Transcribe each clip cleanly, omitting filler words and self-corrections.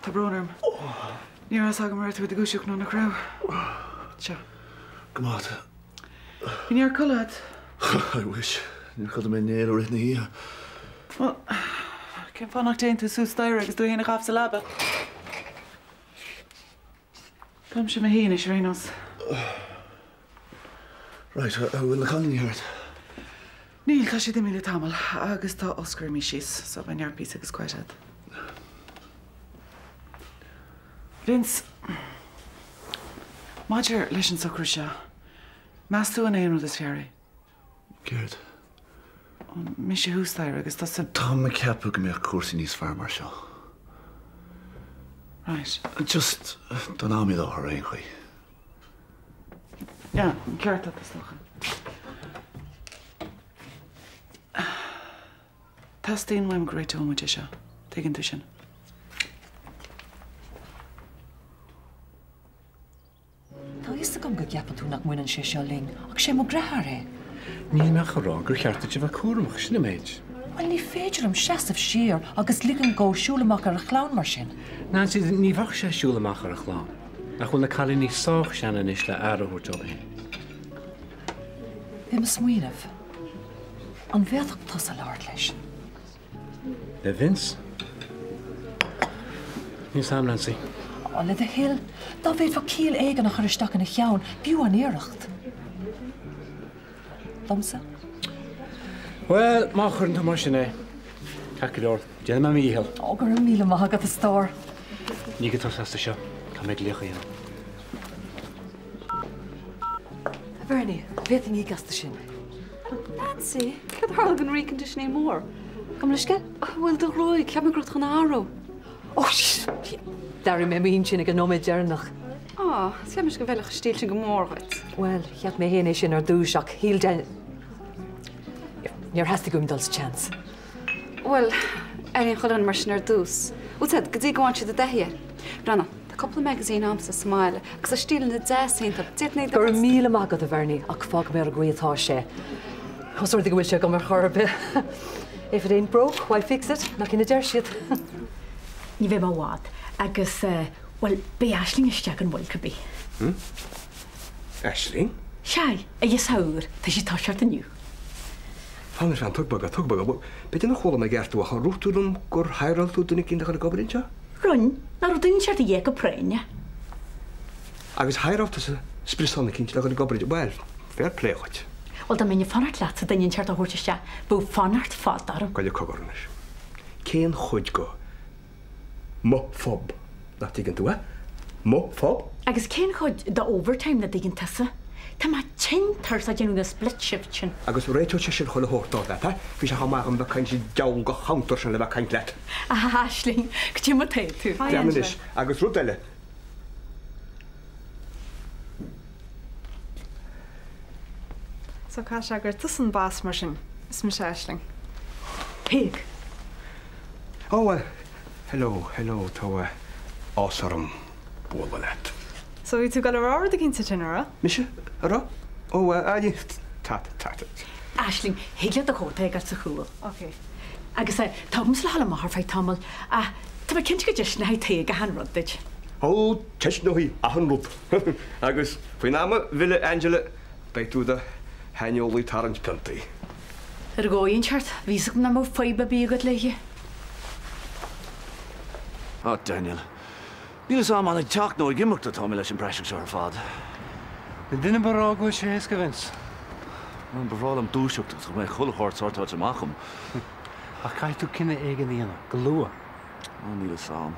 Tá brón orm. Ní raibh fhios agam an raibh tú i do dhúiseacht nó nach raibh. Seo. Go maith agat. Bhí neart codladh agat. I wish. Níor chodail mé néal i rith na hoíche. Bhuel, cén fáth nach dtéann tú suas staighre agus tú fhéin a chaitheamh sa leaba? Táimse i mo shuí anois ar aon nós. Right, an bhfuil na cailíní thart? Níl, tá siad imithe le tamall agus tá Oscar imithe síos, so beidh neart peace agus quiet agat. Vince, maidir leis an socrú seo, meas tú an é an rud is fearr é? Céard? Mise thuas staighre agus tusa. Táim ag ceapadh go mbeadh cúrsaí níos fearr mar seo. Right. Just don am i láthair ar aon chaoi. Yeah, an ceart agat is dócha. Teastaíonn uaim go réiteoidh muid é seo. Tuigeann tú sin. Tá a fhios agam go gceapann tú nach mbaineann sé seo linn, ach sé mo dheartháir é. Níl mé ach a rá gur cheart duit a bheith cúramach, sin an méid. Bhuel, ní féidir liom seasamh siar agus ligean dhó siúl amach ar a chlann mar sin. Nancy, ní bheadh sé ag siúl amach ar a chlann. Nach bhfuil na cailíní sách sean anois le aire a thabhairt dóibh féin? Bhí mé ag smaoineamh, an bhféadfadh tusa labhairt leis? Le Vince? Níl 's a'm, Nancy. Á, le do thoil, dá bhféadfá ciall éigin a chur isteach ina cheann, b'fhiú an iarracht. Domsa? Bhuel, má chuireann tú mar sin é, ceart go leor, déanfaidh mé mo dhícheall. Ó, go raibh míle maith agat, a stór. Nigh tusa astu seo, caithfidh mé glaoch a dhéanamh. A Bhernie, bhféadfainn íoc astu sin. Nancy, céard a tharla don reconditioning mór? Gabh mo leithscéal? Bhuel, do ghruaig, cheap mé go raibh tú chun a athrú. Ó, d'athraigh mé m'intinn ag an nóiméad deireanach. Á, cheap mise go bhfeilfeadh an stíl sin go mór dhuit. Bhuel, cheap mé féin é sin ar dtús ach shíl Dan... Níor theastaigh uaim dul sa tseans. Bhuel, airíonn chuile dhuine mar sin ar dtús. Bhuel, said, go dtí go bhfaigheann siad i dtaithí air. Breathnaigh, tá cúpla magazine a'msa sa mbaile agus tá stíleanna deasa iontu, d'fhéadfainn iad a Go raibh míle maith agat, a Bhernie, ach fágfaidh mé ar an gcaoi atá sé. Ós rud é go bhfuil sé agam ar chor ar bith. If it ain't broke, why fix it? Nach in a deir siad? Ní bheidh mé i bhfad agus, bhuel, beidh Aisling isteach gan mhoill cibé. Hm? Aisling? Sea, a dheasúr, tá sí ag toiseacht inniu. Fan ar feadh, tóg bogadh, tóg bogadh. B'fhéidir nár chuala mé i gceart thú ach ar dhúirt tú liom gur hireáil tú duine eicínt a dhul ag obair anseo? Rinn, nach raibh duine inteacht a dhíth go práinneach. Agus hireáil tusa spriosán eicínt le dhul ag obair anseo? Bhuel, fair play dhuit. Bhuel, dá mbeinn ag fanacht leatsa duine inteacht a thabhairt isteach, bheadh fanacht fada orm. Gabh i leith cogar anois. Cén chuid go mo phub nach dtuigeann tú, eh? Mo phub? Agus cén chuid de overtime nach dtuigeann tusa? Tá mé tinn tuirseach ag déanamh na split shift sin. Agus réiteoidh sé sin chuile shórt dár leat, eh? Bhí sé chomh maith agam bheith ag caint leis an deabhal de chuntar sin le bheith ag caint leat. A Aisling, goidé mar tá tú? Hi, Déan Angela. anois, agus rud eile. So caithfidh sé gur tusa an boss mar sin. Is mise Aisling. Peig. Oh, eh, hello, hello, tá áthas orm bualadh leat. So bhí tú ag dul a rá rud eicínt ansin, an raibh? Mise? A raibh? Oh, eh, ah, ní, tada, tada. Aisling, thig leat do chóta a fhágáil sa chúl. Ok. Agus eh, tá agamsa le dhul amach ar feadh tamaill, ach tá mé cinnte go dtuisneoidh Tadhg achan rud duit. Oh, tuisneoidh achan rud. Agus faoin am a bhfillfidh Angela, beidh tú i do shaineolaí tarraingt piontaí. Ar dhóigh inteacht, bhí 'fhios agam nach mbeadh fadhb ar bith agat léi. Oh, Daniel. Níl 'fhios a'm an ag teacht nó ag imeacht atá mé leis an bpraiseach seo ar fad. An duine ba rá go bhfuil sé éasca, Vince. Bhuel, ba bhreá liom dúiseacht agus go mbeadh chuile shórt sortáilte amach agam. Ach caithfidh tú cinneadh éigin a dhéanamh, go luath. Oh, níl 'fhios a'm.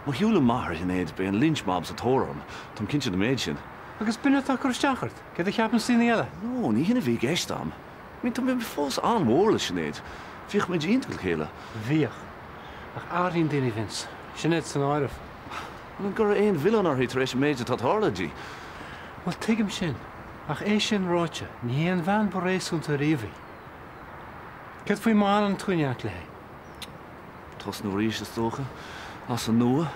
Má shiúlaim amach ar Shinéad, beidh an lynch mob sa tóir orm. Táim cinnte den méid sin. Agus b'in atá ag cur isteach ort? Céard a cheapanns daoine eile? No, ní hin a bhí i gceist a'm. I mean, tá mé fós an-mhór le Sinéad. Bhíodh muid iontach le chéile. Bhíodh. Ach athraíonn daoine, Vince. Sinéad san áireamh. Bhuel, an gcuirfeá aon mhilleán uirthi tar éis an méid atá tarlaithe di? Bhuel, tuigim sin. Ach é sin ráite, ní hé an bhean ba réasúnta riamh í. Céard faoi má fhanann tú in éineacht léi? Tosnú arís, is dócha. As an nua.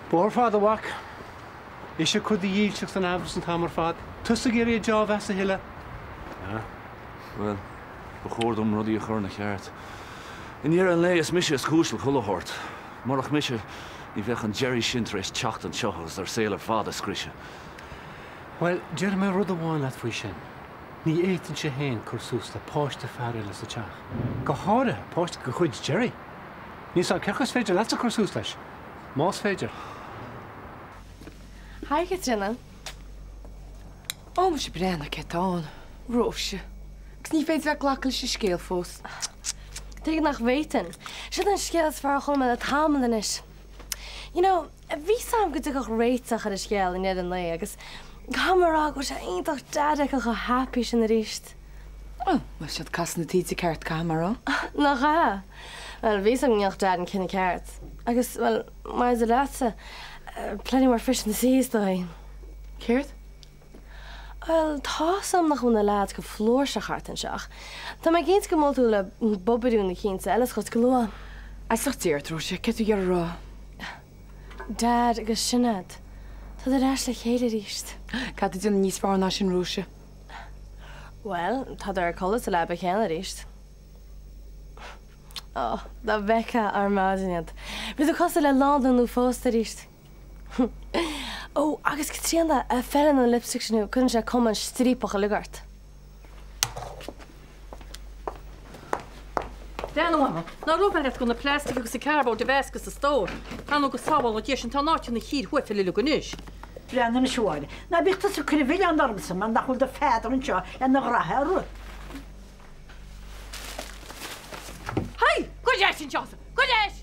Bóthar fada, a mhac. Ise ag cur do dhílseacht san amhras an t-am ar fad. Tusa ag iarraidh a deá-mheas a thuilleadh. Ah. Bhuel, ba chóir dom rudaí a chur ina cheart. I ndeireadh an lae, is mise is cúis le chuile shórt. Murach mise, Ní bheadh an Gerry sin tar éis teacht anseo agus ár saol ar fad a scriosadh. Bhuel, déarfaidh mé rud amháin leat faoi sin, ní fhéadfainnse féin cur suas le páiste fear eile sa teach, go háirithe páiste de chuid Gerry. Níl 's a'm cén chaoi is féidir leatsa cur suas leis, más féidir. Hi, Caitríona. Ó, muise breathnaigh cé tá ann. Róise. Agus ní féidir leat glacadh leis an scéal fós. Tuige nach bhféadfainn? Sin an scéal is fearr a chuala mé le tamall anois. You know, bhí 's a'm go dtiocfadh réiteach ar an scéal i ndeireadh an lae agus caithfidh mé a rá go bhfuil sé iontach deas a fheiceáil chomh happy sin arís. Ó, bhuel, siad casadh na taoide ceart, caithfidh mé a rá. Nach ea? Bhuel, bhí 's a'm go ndéanfadh Dad an cinneadh ceart. Agus, bhuel, maidir leatsa, plenty more fish in the sea is dóigh. Céard? Bhuel, tá's a'm nach bhfuil na leaids chomh flúirseach thart anseo ach tá mé cinnte go mbuailfidh tú le bobairiún eicínt eile sa chúirt go luath. Éist a Róise, céard tú ag iarraidh a rá? Dad agus Sinéad, táid ar ais le chéile arís. Cad tá déanamh níos fearr ná sin, Róise? Bhuel, tádar ag codladh sa leaba chéanna arís. Ó, dá bhfeicfeá ar maidin iad. Bhíodar cosúil le lánúin nuaphósta arís. Ó, agus Caitríona, feileann an lipstick sin thú, cuireann sé cuma an striapach uilig ort. Breathnaigh, a Mhama, nár dhúirt mé leat gan na plastic agus an cardboard a mheascadh sa stór? Ar ndóigh go sábhála Dia sinn, tá an áit ina chíor thuaifil uilig anois. Breathnaigh anois, a Mháire, ná bíodh tusa ag cur an mhilleáin ormsa mar nach bhfuil do Pheadar anseo lena ghraithe orthu. Haigh! Gabh ar ais anseo! Gabh ar ais!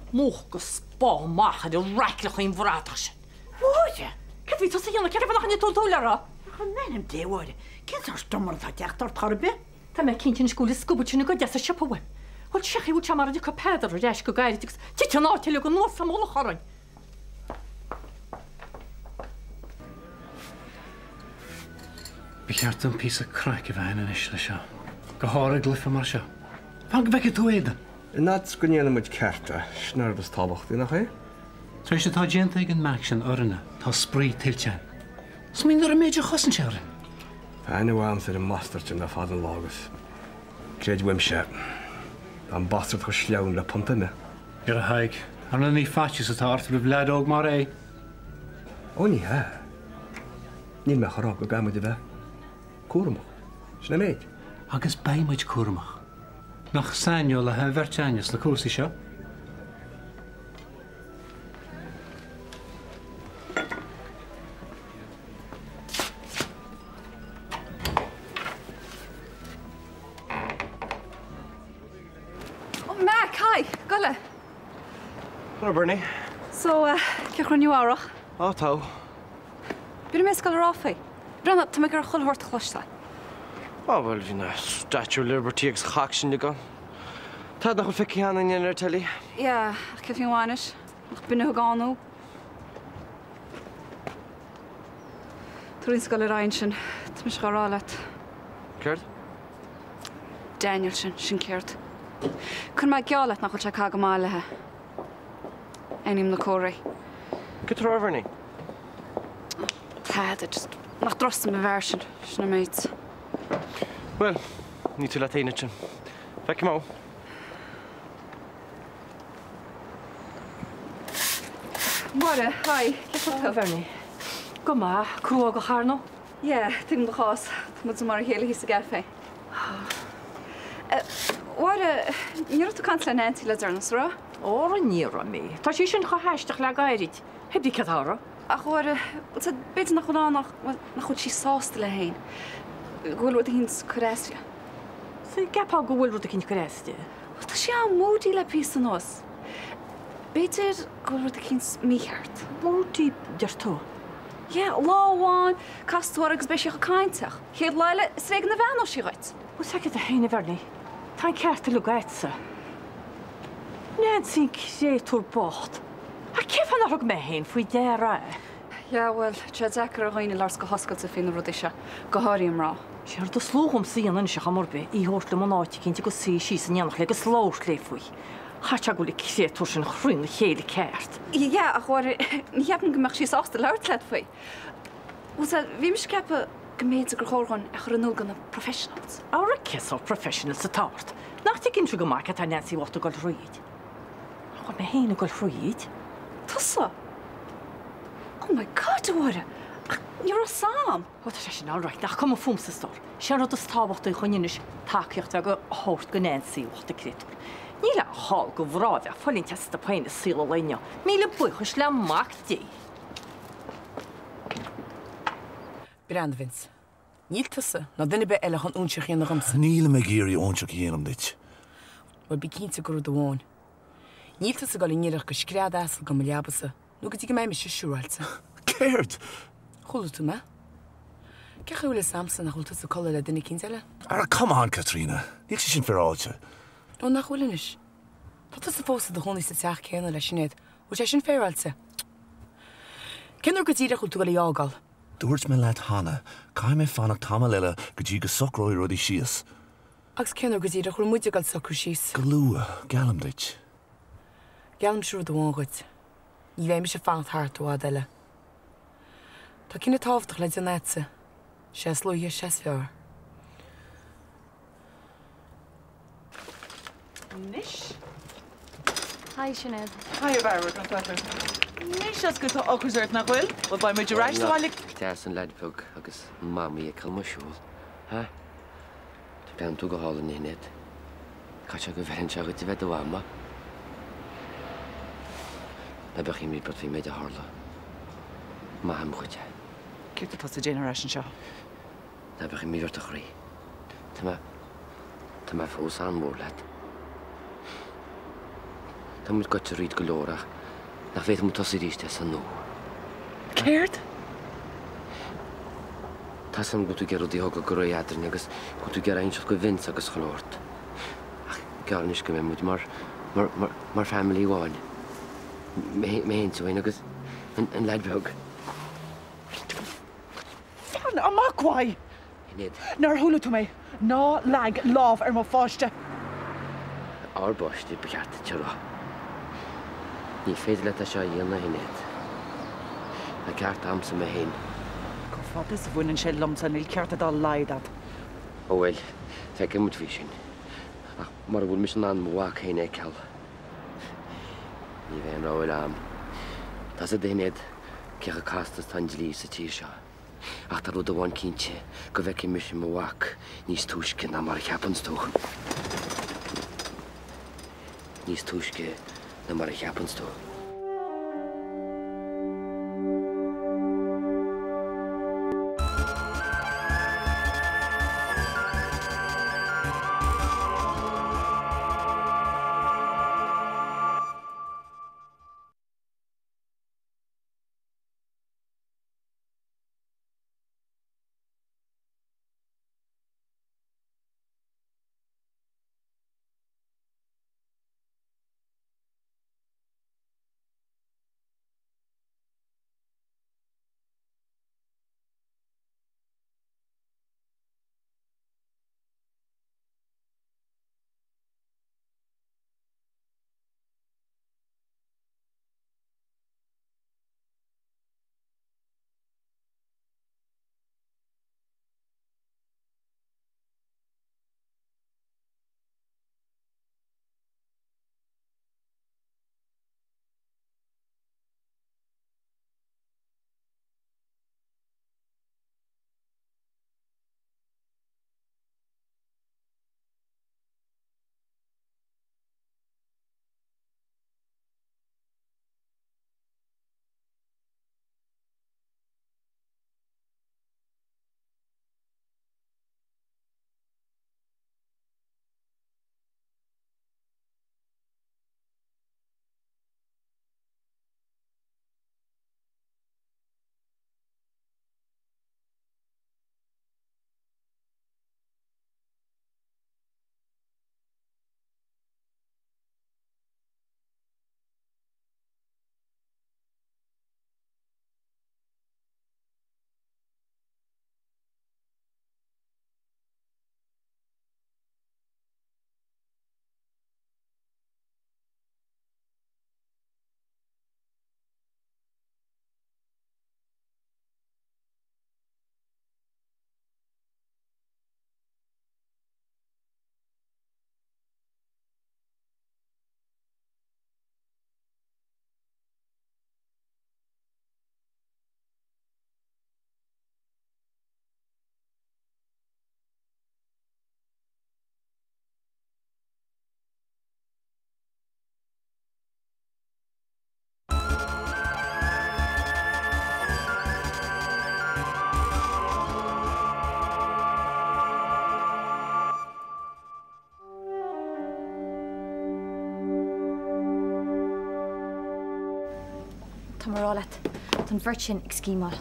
Múch go spá amach ar an raicleach an bhradach sin. Mháire! Céard a bhí tusa a dhéanamh? Céard a bhí nach tú tú le rá? Ach in ainm Dé, a Mháire, cén sórt diomar atá ag teacht ort chor ar bith? Tá mé cinnte anois go bhfuil an scubat sin á ghoid as an siopa uaim. Bhuel, sé chaoi a bhfuil sé mar a dtiocfaidh Peadar ar ais go gairid agus titfidh an áit uilig anuas i mullach orainn. Ba cheart dom píosa craic a bheith againn anois leis seo, go háirithe i gcluiche mar seo. Fan go bhfeicfidh tú Aidan! An fhad 's go ndéanann muid ceart é, sin an rud is tábhachtaí, nach é? Tar éis atá déanta ag an Mac sin orainne, tá spraoi tuillte againn. Smaoinigh ar an méid a chosain sé orainn. Tá aithne mhaith a'msa ar an mbastard sin le fada an lá agus, creid uaimse, tá an bastard chomh sleamhain le punt ime. Ar a Thaidhg, ar ndóigh ní faitíos atá ort roimh leaid óg mar é. Ó ní hea. Níl mé ach a rá go gcaithfidh muid a bheith cúramach. Sin an méid. Agus beidh muid cúramach. Nach saineolaithe an bheirt againne sna cúrsaí seo? Oh Mac, hi! Goile! Hello Bernie. So, cén chaoi raibh Nua-Eabhrac? Á, togha. B'fhéidir mé ag goil a rá faoi. Breathnaigh, tá mé ag iarraidh chuile shórt a chloisteáil. Á, bhuel, bhí na Statue of Liberty agus chac sin uilig ann. Tada nach bhfuil feicthe cheana againn ar an teilí. Yeah, ach céard faoin bhainis? Nach binne a thug ann thú? Tá rudaí ag goil ar aghaidh ansin, tá mise dhá rá leat. Céard? Daniel sin, sin céard. Cuirfidh mé geall leat nach bhfuil sé ag caitheamh go maith léi. Aithním na comharthaí. Cad tá tú a rá, Bernie? Tada, just nach dtrustaim an bhfear sin, sin an méid. Bhuel, ní tú leat fhéin ansin. Feicfidh mé thú. Máire, hi, cén chaoi a bhfuil tú? Bernie. Go maith, cruógach ar ndóigh. Yeah, tuigim do chás. Tá muid mar a chéile thíos sa gcaife. A Mháire, ní raibh tú ag caint le Nancy le deireanas, an raibh? Óra ní raibh mé. Tá sí sin chomh haisteach le gairid. Hé brí céard tá uirthi. Ach a Mháire, b'fhéidir nach bhfuil ann ach, bhuel, nach bhfuil sí sásta léi féin. Go bhfuil rud éicint ag cur as di. Sea, gceapfá go bhfuil rud éicint ag cur as di. Bhuel, tá sí an-moody le píosa anuas. B'fhéidir go bhfuil rud éicint mícheart. Moody, deir tú? Yeah, lá amháin, casfaidh tú uirthi agus beidh sí chomh cainteach. Chéad lá eile, is ar éigean a bheannóidh sí dhuit. Bhuel, feicfidh tú féin, a Bhernie. Tá an ceart uilig agatsa. Nancy an créatúr bocht. Ach cén fáth nár thug mé féin faoi deara é? Yeah, bhuel, tá sé deacair ar dhaoine labhairt go hoscailte faoi na rudaí seo, go háirithe mná. Sé an rud is lú dhomsa a dhéanamh anois ar chuma ar bith, í a thabhairt liom in áit eicínt agus suí síos in éineacht léi agus labhairt léi faoi. Chaithfeadh sé go bhfuil an créatúr sin thrína chéile ceart. Yeah, ach a Mháire, ní cheapaim go mbeadh sí sásta labhairt leat faoi. Bhuel, sea, bhí mise ag ceapadh go mb'fhéidir gur chóir dhúinn é a chur in iúl do na professionals. Ara cén sórt professionals atá ort? Nach dtuigeann tú go maith cad tá Nancy bhocht ag dul thríd? Bhuel, mé féin ag dul thríd. Tusa? Oh my God, a Mháire! Ach ní raibh 'fhios a'm! Ó, tá sé sin alright, nach cuma fúmsa, a stór. Sé an rud is tábhachtaí dhúinn anois tacaíocht bheag a thabhairt do Nancy, ucht a créatúr. Níl aon chall do mhná a bheith ag fulaingt astu féin i saol an lae inniu. Míle buíochas le Mac Dé! Breathnaigh, a Vince. Níl tusa ná duine ar bith eile chun óinseach a dhéanamh dhomsa. Nílim ag iarraidh óinseach a dhéanamh duit. Bhuel, bí cinnte de rud amháin. Níl tusa ag dul i ngiorracht do scread asail do mo leabasa nó go dtí go mbeidh mise siúráilte. Céard? Chuala tú mé. Cén chaoi a bhfuil fhios a'msa nach bhfuil tusa ag codladh le duine eicínt eile? Ara, come on, Caitríona. Níl sé sin féaráilte. Ó, nach bhfuil anois. Tá tusa fós i do chónaí sa teach céanna le Sinéad. Bhfuil sé sin féaráilte? Cén uair go díreach a bhfuil tú ag dul í a fhágáil? Dúirt mé leat cheana, caithfidh mé fanacht tamall eile go dtí go socróidh rudaí síos. Agus cén uair go díreach a bhfuil muid ag dul socrú síos? Go luath, geallaim duit. Geallaimse rud amháin dhuit, ní bheidh mise ag fanacht thart i bhfad eile. Tá cinneadh tábhachtach le déanamh agatsa, sé is luaithe, sé is fearr. Anois. Hi Sinéad. Hi a Bhairbre, conas tá tú? Anois is go tá ocras ort nach bhfuil? Bhuel beidh muid ar ais sa bhaile. Deas an leaid beag agus an mamaí ag cur siúl. Ha? Tá breathnaíonn tú go hálainn a Shinéad. Caithfidh sé go bhfeileann sé dhuit a bheith i do mhama. Ná bíodh imní ort faoin méid a tharla. Maithim dhuit é. Céard atá tusa ag déanamh ar ais anseo? Ná bíodh imní ort a chroí. Tá mé, tá mé fós an-mhór leat. Tá muid goite thríd go leor ach nach bhféadfadh muid tosú arís as an nua? Céard? Tá 'fhios a'm go bhfuil tú ag iarraidh rudaí a thógáil go réidh eadrainn agus go bhfuil tú ag iarraidh inseacht do Vince agus chuile shórt. Ach geall anois go mbeidh muid mar, mar, mar, mar family amháin. Mé féin, tú féin agus an, an leaid beag. Fan amach uaidh! Sinéad. Nár chuala tú mé? Ná leag lámh ar mo pháiste! Ár bpáiste, ba cheart duit a rá. Ní féidir leat é seo a dhéanamh, a Shinéad. Tá ceart a'msa mé féin. Chomh fada is a bhaineann sé liomsa, níl ceart dá laghad agat. Ó bhuel, feicfidh muid faoi sin. Ach mura bhfuil mise in ann mo mhac féin a fheiceáil, ní bheidh aon rogha eile a'm. Tá 'fhios a'd a Shinéad, cé chomh casta is atá an dlí sa tír seo. Ach tá rud amháin cinnte, go bhfeicfidh mise mo mhac níos túisce ná mar a cheapanns tú. Níos túisce ná mar a cheapanns tú. Tá mé a rá leat, tá an bheirt sin ag sceamáil.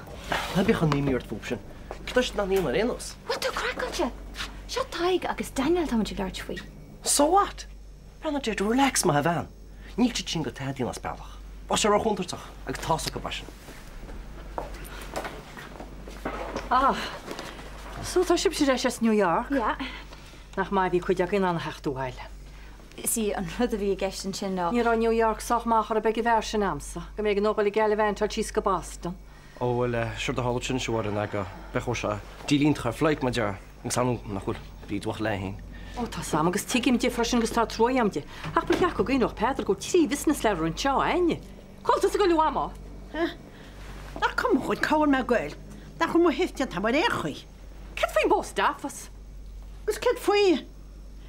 Ná bíodh aon imní ort fúthu sin. Cad as nach n-aon ar aon nós? Bhfuil tú craiceáilte? Seo Tadhg agus Daniel táimid ag labhairt faoi. So what? Breathnaigh Deirdre, relax maith a bhean. Níl siad sin go taidín as bealach. Bheadh sé róchontúirteach agus tá's acu é sin. Ah, so tá sibhse ar ais as New York? Yeah. Nach maith a bhí cuid againn in ann a theacht abhaile. See, an rud a bhí i gceist ansin ná. Ní raibh New York sách maith chor ar bith ag an bhfear sin a'msa, go mb'éigean dó dhul ag gallivantáil síos go Boston. Ó bhuel, séard a tharla sin a Mháire ná go mbeadh sé díol iontach ar flight, mar a déarfá, agus ar ndóigh nach bhfuil Bríd uacht léi féin. Ó tá 's a'm agus tuigim di freisin agus tá trua a'm di, ach ba cheart go gcuimhneodh Peadar go bhfuil trí bhusiness leather anseo a'inne. Cá bhfuil tusa ag goil a Mhamó? Nach cuma dhuit cá bhfuil mé ag goil? Nach bhfuil mo shift déanta a'm ar aon chaoi? Céard faoin bpost office? Agus céard faoi?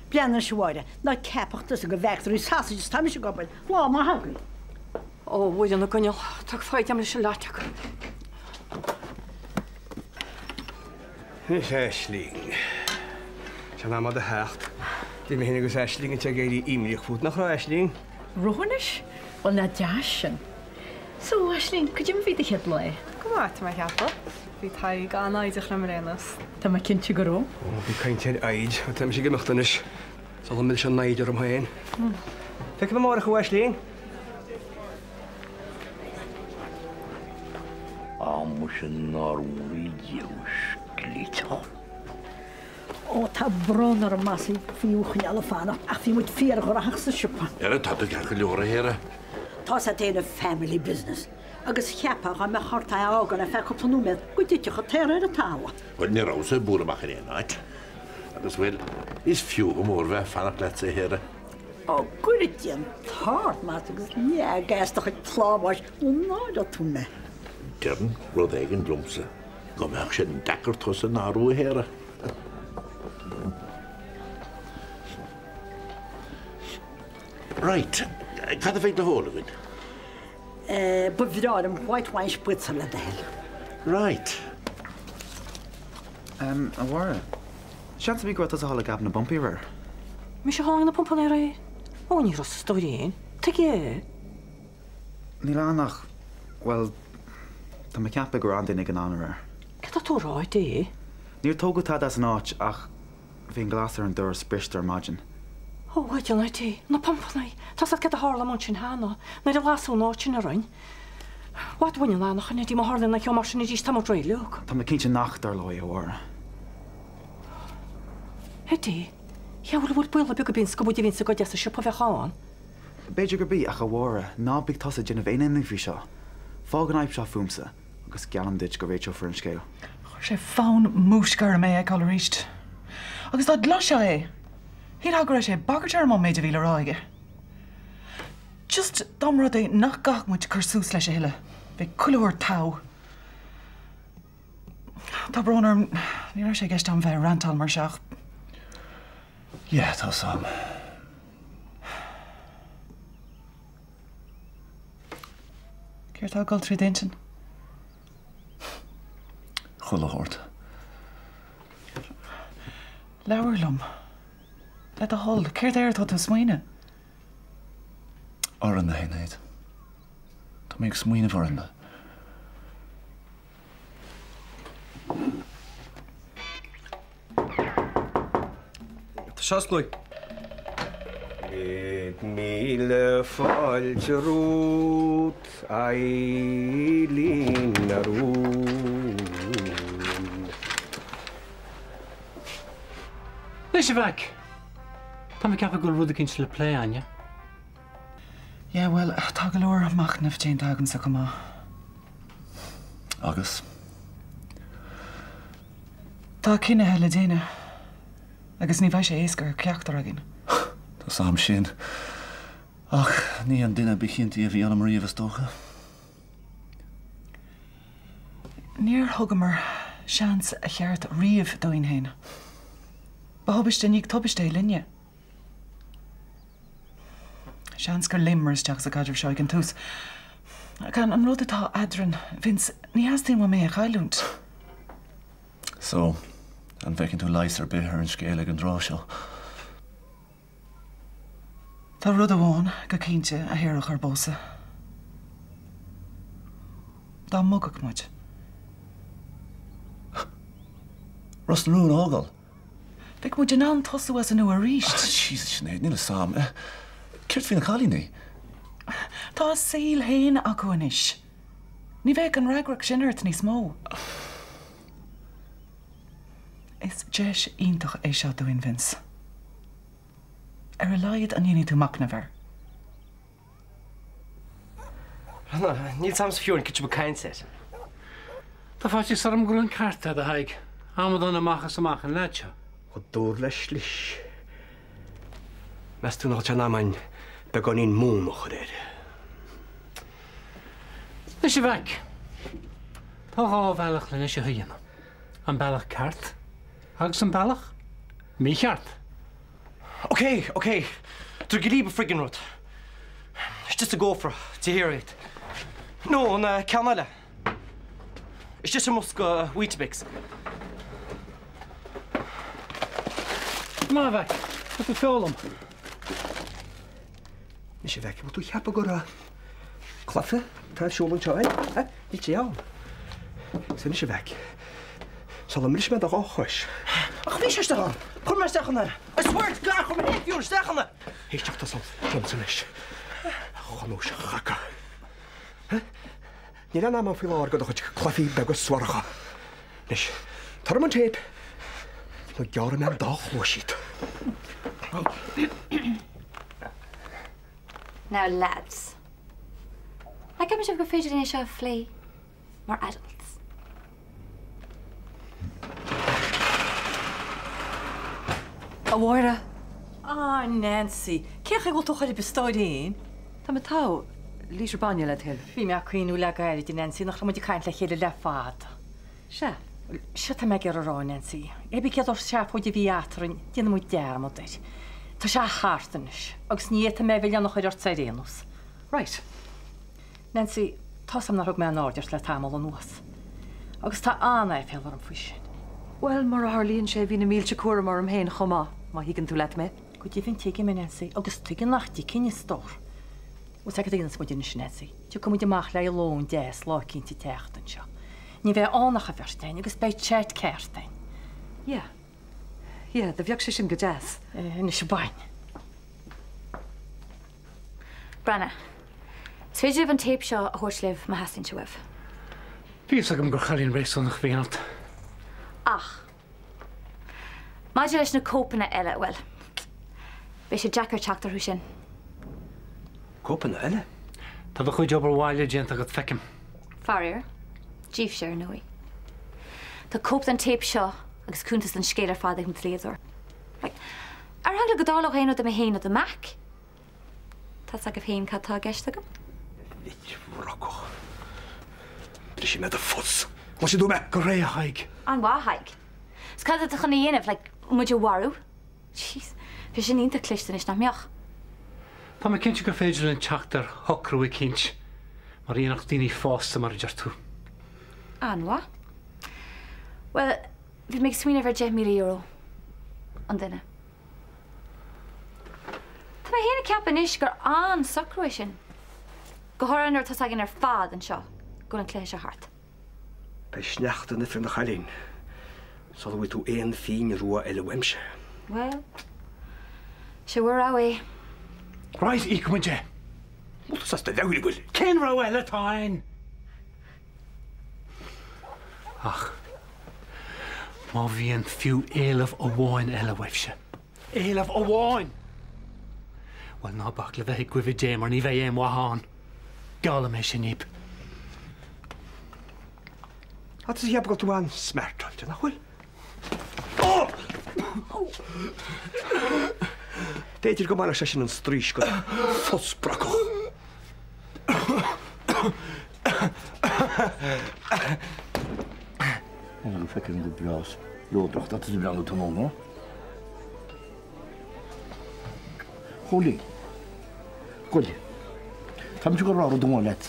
Breathnaigh anois a Mháire, ná ceapfadh tusa go bhfactory sausages atá mise ag obair, lá maith agaibh. Ó, a Mhuire na gCoinneal, tá foighid a'm leis an lot acu. Anois a Aisling. Sé an am do theacht. Bhí mé féin agus Aisling anseo ag éirí imníoch fút, nach raibh, Aisling? Raibh anois? Bhuel, nach deas sin. So, Aisling, cad é mar a bhí do chéad lá? Go maith, tá mé a cheapadh. Bhí Tadhg an-fhoighdeach liom ar aon nós. Tá mé cinnte go raibh. Ó, bí ag caint ar fhoighid. Tá mise ag imeacht anois, sula milleann sé an fhoighid orm féin. Feicfidh mé amárach thú, Aisling. Á muise nár mhóraí Dia thú a sclíteach. Ó, tá brón orm Mossie faoi thú a choinneáil ag fanacht, ach bhí muid fíorghnóthach sa siopa. Ara, tá tú ceart go leor, a Shéara. Tá's a't féin an family business, agus cheapfá dhá mbeadh ort é a fhágáil ar feadh cúpla nóiméad go dtitfeadh an t-aer ar an talamh. Bhuel, ní rabhas ag bualadh amach in aon áit. Agus, bhuel, is fiú go mór bheith ag fanacht leatsa, a Shéara. Ó, gcuire Dia an t-ard Mossie agus leag as do chuid plámáis nó náireoidh tú mé. Deireann rud éigin liomsa go mbeadh sé deacair tusa a náiriú, a Shéara. Right, cad a bheidh le hól againn? Eh, ba bhreá liom white wine spritzer le do thoil. Right. Em, a Mháire, seans ar bith go raibh tusa thall ag gabháil na bpumpaí aréir? Mise a tharraing na pumpanna aréir? Ó, ní raibh a stór féin. Tuige? Níl ann ach, bhuel, tá mé ag ceapadh go raibh an-duine ag an am aréir. Cad tá tú a rá, a Dé? Níor tógadh tada as an áit ach bhí an glas ar an doras briste ar maidin. Ó, a Mhaighdean Dé, na pumpanna! Tá's a't cad a tharla amuigh ansin cheana, nuair a lasadh an áit sin orainn. I bhfad uainn an anachain, a Dé, má tharlaíonn aon cheo mar sin arís, tá muid réidh leo. Tá mé cinnte nach dtarlóidh, a Mháire. A Dé, dheabhail an bhfuil baol ar bith gurb í an scubaid a bhíonns ag goid as an siopa a bheadh ann. B'fhéidir gurb í, ach a Mháire, ná bíodh tusa ag déanamh aon imní faoi seo. Fág an fhadhb seo fúmsa, agus geallaim duit go réiteofar an scéal. Chuir sé fonn múisce orm é a fheiceáil arís. Agus dá gcloisfeá é! Shílfeá go raibh sé ag bagairt orm ón méid a bhí le rá aige. Just dá mba rud é nach gcaithfeadh muid cur suas leis a thuilleadh, bheadh chuile shórt togha. Tá brón orm, ní raibh sé i gceist agam bheith ag rantáil mar seo ach. Yeah, tá's a'm. Céard tá ag dul trí d'intinn? Chuile shórt. Labhair liom. Le do thoil, céard air atá tú ag smaoineamh? Orainn, a Shinéad. Tá mé ag smaoineamh orainn. Tá sé oscailte. 1000 fáilte romhat, a Eilín na Rún. Anois, a mhac! Tá mé ag ceapadh go bhfuil rud eicínt le plé againne. Yeah, bhuel, tá go leor machnaimh déanta agamsa chomh maith. Agus? Tá cinnithe le déanamh. Agus ní bheidh sé éasca ar cheachtar againn. Tá's a'm sin. Ach ní an duine ba chinntí a bhí ionam riamh, is dócha. Níor thugamar seans cheart riamh dúinn féin. Ba thubaiste i ndiaidh tubaiste é linne. Seans gur léimeamar isteach sa gcaidreamh seo ag an tús. Ach an rud atá eadrainn, Vince, ní theastaíonn uaim é a chailliúint. So, an bhfeiceann tú leigheas ar bith ar an scéal ag an dtráth seo? Tá rud amháin go cinnte a shaorfadh ár bpósadh. Dá mbogfadh muid. Ros na Rún a fhágáil? Bheadh muid in ann tosú as an nua arís. Jesus, Sinéad, níl fhios a'm. Céard faoi na cailíní? Tá a saol féin acu anois. Ní bheadh an fhreagracht sin ort níos mó. Is deis iontach é seo dúinn, Vince. Ar a laghad an ndéanfaidh tú machnamh air? Níl fhios a'msa fiú an cad tá sibh ag caint air. Tá faitíos orm go bhfuil an ceart a'd, a Thaidhg. Amadán amach is amach an leaid seo. Chomh dúr le slis. Meas tú nach bhfuil sé in am a'inn beagáinín móna a chur air? Anois a mhac, tá dhá bhealach lena seo a dhéanamh. An bealach ceart agus an bealach mícheart. Ok, ok. Tar go líb a friggin rud. Istigh sa gcófra, do you hear it? No, an ceann eile. Istigh sa mbosca Weetabix. Maith, a mhac, tá tú ag foghlaim. Anois a mhac, bhfuil tú ag ceapadh gur cluiche atá ar siúl anseo, eh? Eh? Níl sé ann. Is anois a mhac, sula mbrisfidh mé do dhá chois. Ach bhí sé isteach ann! Chuir mé isteach ann é! I swear to God, chuir mé féin fiú isteach ann é! Éisteacht tusa liomsa anois, a chunúis chaca. Eh? Níl aon am ann faoi láthair do do chuid cluichí beaga suaracha. Anois, tabhair dom an téip nó gearrfaidh mé an dá chluais dhíot. Now lads. An gceapann sibh gur féidir linn é seo a phlé mar adults? A Mháire! Ah, Nancy, cén chaoi a bhfuil tú chor ar bith a stóirín? Tá mé togha. Lítear bainne le do thoil. Bhí mé ag cuimhniú le gairid, a Nancy, nach raibh muid ag caint le chéile le fada. Sea. Bhuel, seo tá mé ag iarraidh a rá, Nancy. Cibé cén seafóid a bhí eatarrainn, déanfaidh muid dearmad air. Tá sé thart anois, agus ní fhéadfaidh mé milleán a chur ortsa ar aon nós. Right. Nancy, tá's a'm nár thug mé aon aird ort le tamall anuas. Agus tá an-aiféala orm faoi sin. Bhuel, mar a tharlaíonn sé, bhí na mílte cúram orm féin chomh maith, má thuigeann tú leat mé. Go deimhin tuigim, a Nancy, agus tuige nach dtuigfinn, a stór. Bhuel, cad a dhéanfas muid anois, a Nancy? Tiocfaidh muid amach le haghaidh lón deas lá eicínt an tseachtain seo. Ní bheidh ann ach an bheirt againn agus beidh chat ceart againn. Yeah. Yeah, do bheadh sé sin go deas. Anois, bain. Breathnaigh. Is féidir libh an téip seo a thabhairt libh má theastaíonn sé uaibh. Bhí fhios agam gur chailín réasúnach a bhí ionat. Ach, maidir leis na cóipeanna eile, bhuel, beidh sé deacair teacht orthu sin. Cóipeanna eile? Tá do chuid obair bhaile déanta agat, feicim. Faraor. Díbhse, ar ndóigh. Tá cóip den téip seo agus cuntas den scéal ar fad ag mo dhlíodóir. Like, ar eagla go dtarlódh aon rud do mé féin nó do Mac, tá's agaibh féin cad tá i gceist agam. Bhit bhrocach. Brisfidh mé do phus. Cloisfidh tú mé? Go réidh, a Thaidhg. An-mhaith, a Thaidhg. 'S cad atá tú chun a dhéanamh, like, muid a mharú? Jeez, bheadh sin iontach cliste anois, nach mbeadh? Tá mé cinnte gur féidir linn teacht ar shocrú eicínt, mar a dhéanfadh daoine fásta, mar a deir tú. An-mhaith. Bhuel, bhí mé ag smaoineamh ar €10,000 an duine. Tá mé féin ag ceapadh anois gur an-socrú é sin. Go háirithe nuair atá's againn ar fad anseo go bhfuil an cluiche seo thart. Beidh sneachta in ifreann a chailín sula bhfaighidh tú aon phingin rua eile uaimse. Bhuel, sé bhur rogha é. Right, íocfaidh muid é. Bhfuil tú as do mheabhair, an bhfuil? Cén rogha eile atá ann? Ach má bhíonn fiú éileamh amháin eile uaibhse, éileamh amháin! Bhuel, ná bac le bheith ag guibhe Dé mar ní bheidh aon mhaith ann. Geallaim é sin dhíb. Tá tusa ag ceapadh go bhfuil tú an-smeartáilte, nach bhfuil? B'fhéidir go mbainfeadh sé sin an straois go phus brocach. Go feicim go breá spleodrach tá tú ag breathnú tráthnóna. Chóilín. Goil. Tá mise ag rá rud amháin leat.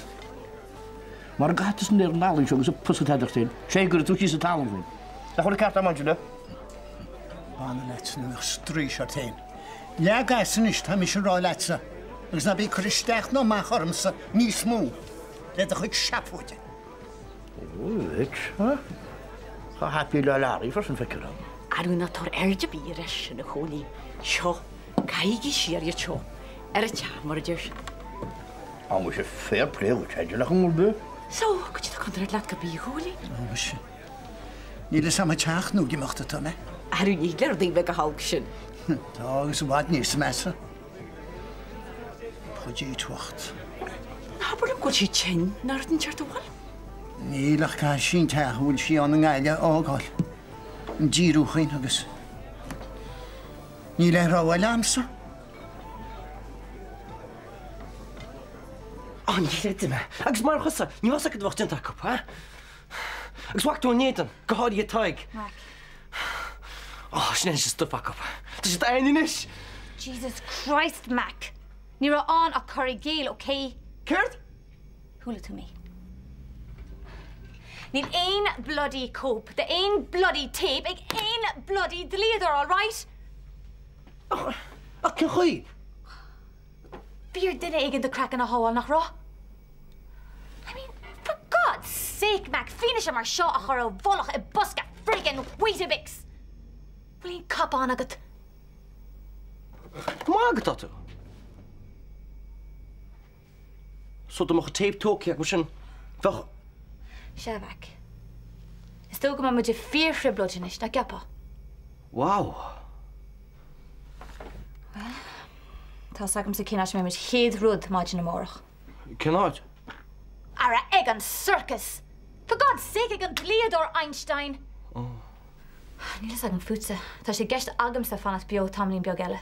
Mara gcaithfidh tusa an ealaín seo agus an pus atá ort féin, sé go gcuirfidh tú síos an talamh sinn. Nach bhfuil an ceart agam Angela? B'annamh leat nó bheadh straois ort féin. Leag as anois, tá mise ag rá leatsa, agus ná bí ag cur isteach ná amach ormsa níos mó le do chuid seafóide. Ó, duit, ha? Chomh happy le Larry freisin, feictear dom. Arú ná tabhair aird ar bith air sin, a Chóilín. Seo, caithigí siar iad seo ar an teach, mar a deir siad. Á, muise, fair play dhuit, Angela, chun rud ar bith. So, goidé tá contúirt leat go bith, a Chóilín? Ó, muise. Níl fhios a'm ag teacht nó ag imeacht atá mé. Arú ní le rudaí bheith chomh holc sin. Tá, agus i bhfad níos measa. Bridget bhocht. Ná habair liom go bhfuil sí tinn ná rud inteacht an bhfuil? Níl ach caithfidh sí an teach a bhfuil sí ann i nGaillimh a fhágáil. An díriúchán agus. Níl aon rogha eile a'msa. Á, ní chreidim é. Agus mar thusa, ní raibh fhios acu cad a bheadh déanta acu, ha? Agus bhfaca tú a n-éadan, go háirithe Tadhg. Mac. Á, sin é an stuif acu. Tá siad againn anois! Jesus Christ, Mac! Ní raibh ann ach cur i gcéill, ok? Céard? Chuala tú mé. Níl aon bloody cóip d'aon bloody tape ag aon bloody dlíodóir, alright? Ach cén chaoi? Bhí ar duine éigin do craiceann a shábháil, nach raibh? I mean, for God's sake, Mac, fianaise mar seo a chur i bhfolach i bosca friggin' Weetabix! Bhfuil aon cupán agat? Ag magadh atá tú. So dá mbeadh an téip tógtha acu sin, bheadh. Sea, Mac. Is dóigh go mbeidh muid i fíorthrioblóid anois, nach gceapfá? Wow! Bhuel, tá's agamsa cén áit a mbeidh muid chéad rud maidin amárach. Cén áit? Ara, ag an sorcas! For God's sake, ag an dlíodóir Einstein! Oh. Níl fhios agam fútsa. Tá sé i gceist agamsa fanacht beo tamaillín beag eile.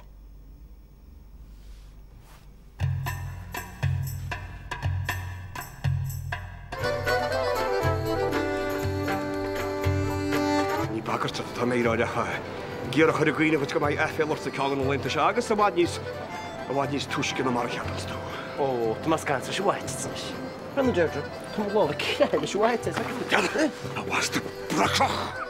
Ní bagairt atá mé ag rá ach ag iarraidh a chur i gcuimhne dhuit go mbeidh aiféala ort ag ceann de na laethanta seo agus i bhfad níos, i bhfad níos túisce ná mar a cheapanns tú. Ó, tá mé ag caint leis an bhfaitíos anois. Brendan Deirdre, tá mo lámha ag creathadh leis an bhfaitíos. A bhastard brocach!